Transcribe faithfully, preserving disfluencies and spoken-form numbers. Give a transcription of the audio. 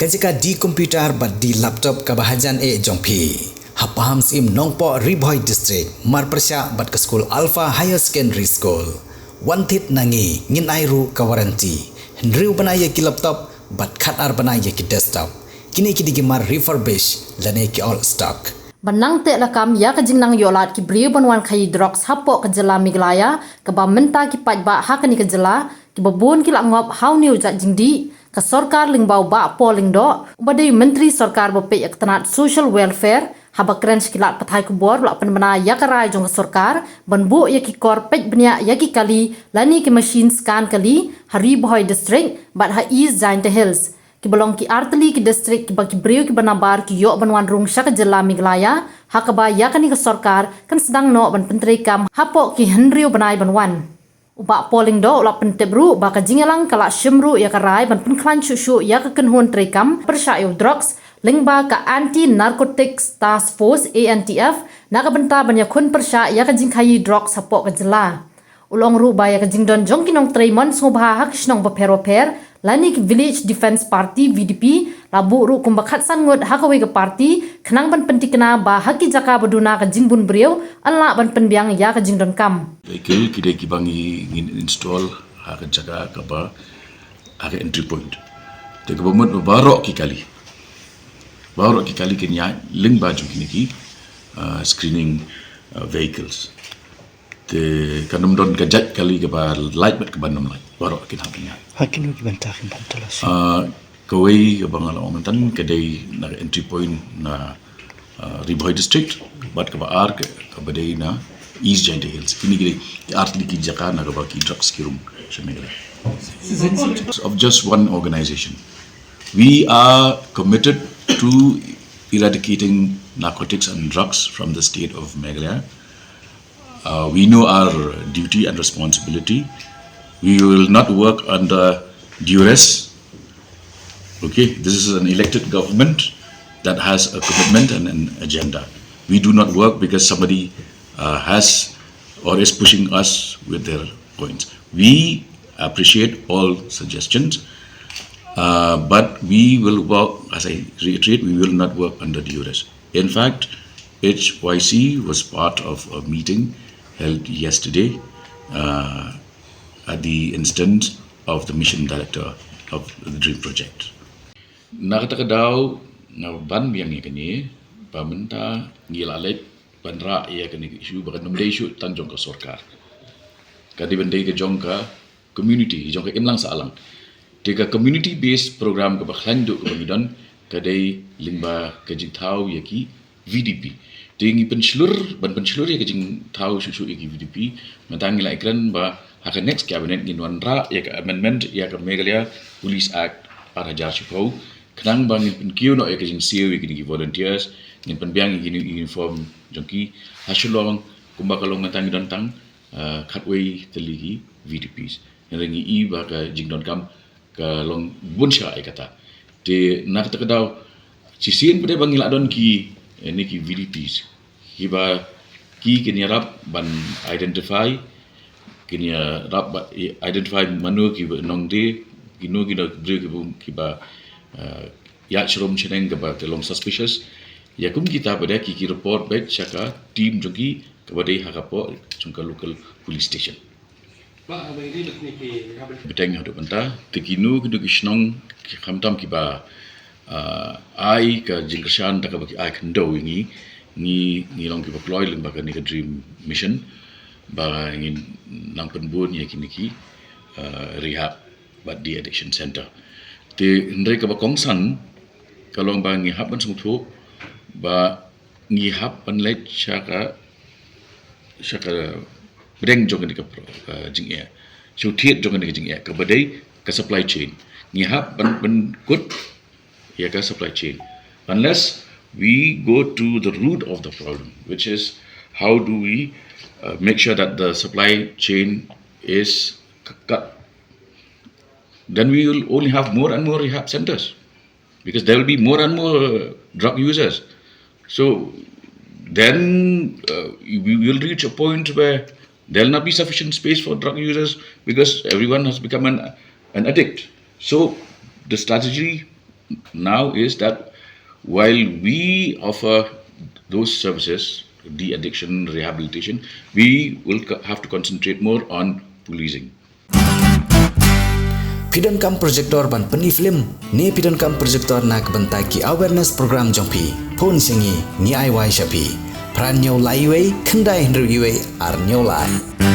Ka jaka de computer bad de laptop kaba hajan eh jong phi. Ha Pahamsyiem Nongpoh, Ri Bhoi District, mar pyrshah bad ka skul Alpha Higher Secondary School, wan thied na ngi, ngin ai ruh ka warranty. Hynriew bnai ïa ki laptop bad khatar bnai ïa ki desktop. Kine ki dei ki mar refurbish lane ki old stock. Ban nang teh lakam ïa ka jingnang ïoh lad ki briew ban wan khaïi drugs hapoh ka jylla Meghalaya, kaba mynta ki paidbah ha kane ka jylla kiba bun ki la ngop ha une u jait jingdih, ka sorkar lyngba u Bah Paul Lyngdoh, uba dei u Myntri Sorkar ba peit ïa ka tnat Social Welfare, haba kren sha ki lad pathai khubor, u la pynbna ïa ka rai jong ka sorkar ban buh ïa ki kor peit bniah ïa ki kali lane ki machine scan kali ha Ri Bhoi District bad ha East Jaintia Hills, kiba long ki artylli ki district kiba ki briew kiba nabar ki ïoh ban wan rung sha ka jylla Meghalaya, ha kaba ïa kane ka sorkar kan sdang noh ban pyntreikam hapoh ki hynriew bnai ban wan. U Bah Paul Lyngdoh u la pyntip ruh ba ka jingïalang ka la shim ruh ïa ka rai ban pynkhlaiñ shuh shuh ïa ka kynhun treikam pyrshah ïa u drugs lyngba ka Anti Narcotics Task Force, A N T F, na ka bynta ban ïakhun pyrshah ïa ka jingkhaïi drugs hapoh ka jylla. U la ong ruh ba ïa ka jingdon jong ki nongtrei mon sngewbha ha ki shnong bapher bapher lane ki Village Defence Party, V D P, la buh ruh kumba khatsan ngut ha kawei ka party, khnang ban pynthikna ba ha ki jaka ba duna ka jingbun briew, yn lah ban pynbiang ïa ka jingdonkam. Vehicle ki dei kiba ngi, ngin install ha ka jaka kaba, ha ka entry point. Te kaba mut ba baroh ki kali, baroh ki kali kin ïaid lyngba jong kine ki, uh, screening, uh, vehicles. Te kan ym don ka jait kali kaba lait bad kaba ym lait, baroh kin hap ïa. Ha kino ki bynta kin ban tala shi? Ah, kawei kaba nga la ong mynta ka dei na ka entry point na, ah, Ri Bhoi District, bad kaba ar ka, kaba dei na East Jaintia Hills. Kine ki dei ki artylli ki jaka na kaba ki drugs ki rung sha Meghalaya. Of just one organization. We are committed to eradicating narcotics and drugs from the state of Meghalaya. Uh, we know our duty and responsibility. We will not work under duress. Okay, this is an elected government that has a commitment and an agenda. We do not work because somebody, uh, has or is pushing us with their points. We appreciate all suggestions, uh, but we will work, as I reiterate, we will not work under duress. In fact, H Y C was part of a meeting held yesterday, uh, at the instance of the mission director of the DREAM project. Na kata ka daw, nga ban biang ïa kane, ba mynta ngi la leit ban rah ïa kane ka issue, ba kan ym dei issue tang jong ka sorkar. Ka dei ban dei ka jong ka community, jong ka imlang sahlang. Te ka community based program kaba khlaiñ duh kaba ngi don, ka dei lyngba ka jingthaw ïa ki V D P. Te ngi pynshlur, ban pynshlur ïa ka jingthaw shuh shuh ïa ki V D P, mynta ngi la ïakren ba ha ka next cabinet ngin wanrah ïa ka amendment ïa ka Meghalaya Police Act ar hajar shiphew, khnang ba ngin pynkiew noh ïa ka jingsiew ïa kine ki volunteers, ngin pynbiang ïa kine uniform jong ki ha Shillong, kumba ka long mynta ngi don tang, ah, khatwei tylli ki V D Ps. Hynrei ngi i ba ka jingdonkam ka long bun sha ïa kata. Te na kata ka daw, shisien pat de ba ngi la don ki, eh, ne ki V D Ps, kiba ki kin ïarap ban identify, kin ïarap ba, i-, identify mano kiba nongdie, kino kino briew kiba, kiba, eh, ïaid sharum shaneng kaba ki long suspicious. Ïa kum kita pat de ki, ki report beit sha ka team jong ki kaba dei ha ka pdeng jong ka local police station. Bteng haduh mynta, te kino kino ki shnong, ki khamtam kiba, ah, ai ka jingkyrshan da kaba ki ai khyndew ïa ngi, ngi, ngi long kiba kloi lyngba kane ka DREAM mission, ba ngin nang pynbun ïa kine ki, ah, rehab bad de-addiction center. Te hynrei kaba kongsan ka long ba ngi hap ban sngewthuh ba ngi hap ban leit sha ka, sha ka pdeng jong kane ka pro-, ka jingeh. Sha u thied jong kane ka jingeh, kaba dei ka supply chain. Ngi hap ban, ban pynkut ïa ka supply chain. Unless we go to the root of the problem, which is how do we, uh, make sure that the supply chain is c-, cut, then we will only have more and more rehab centers, because there will be more and more, uh, drug users. So then, uh, we will reach a point where there will not be sufficient space for drug users because everyone has become an, an addict. So the strategy now is that while we offer those services, de-addiction, rehabilitation, we will co- have to concentrate more on policing. Phi donkam projector ban pyni film ne phi donkam projector na ka bynta ki awareness program jong phi? Phone sha ngi, ngi ai wai sha phi. Phra hynñiew lai wei, khyndai hynriew wei, ar hynñiew lai.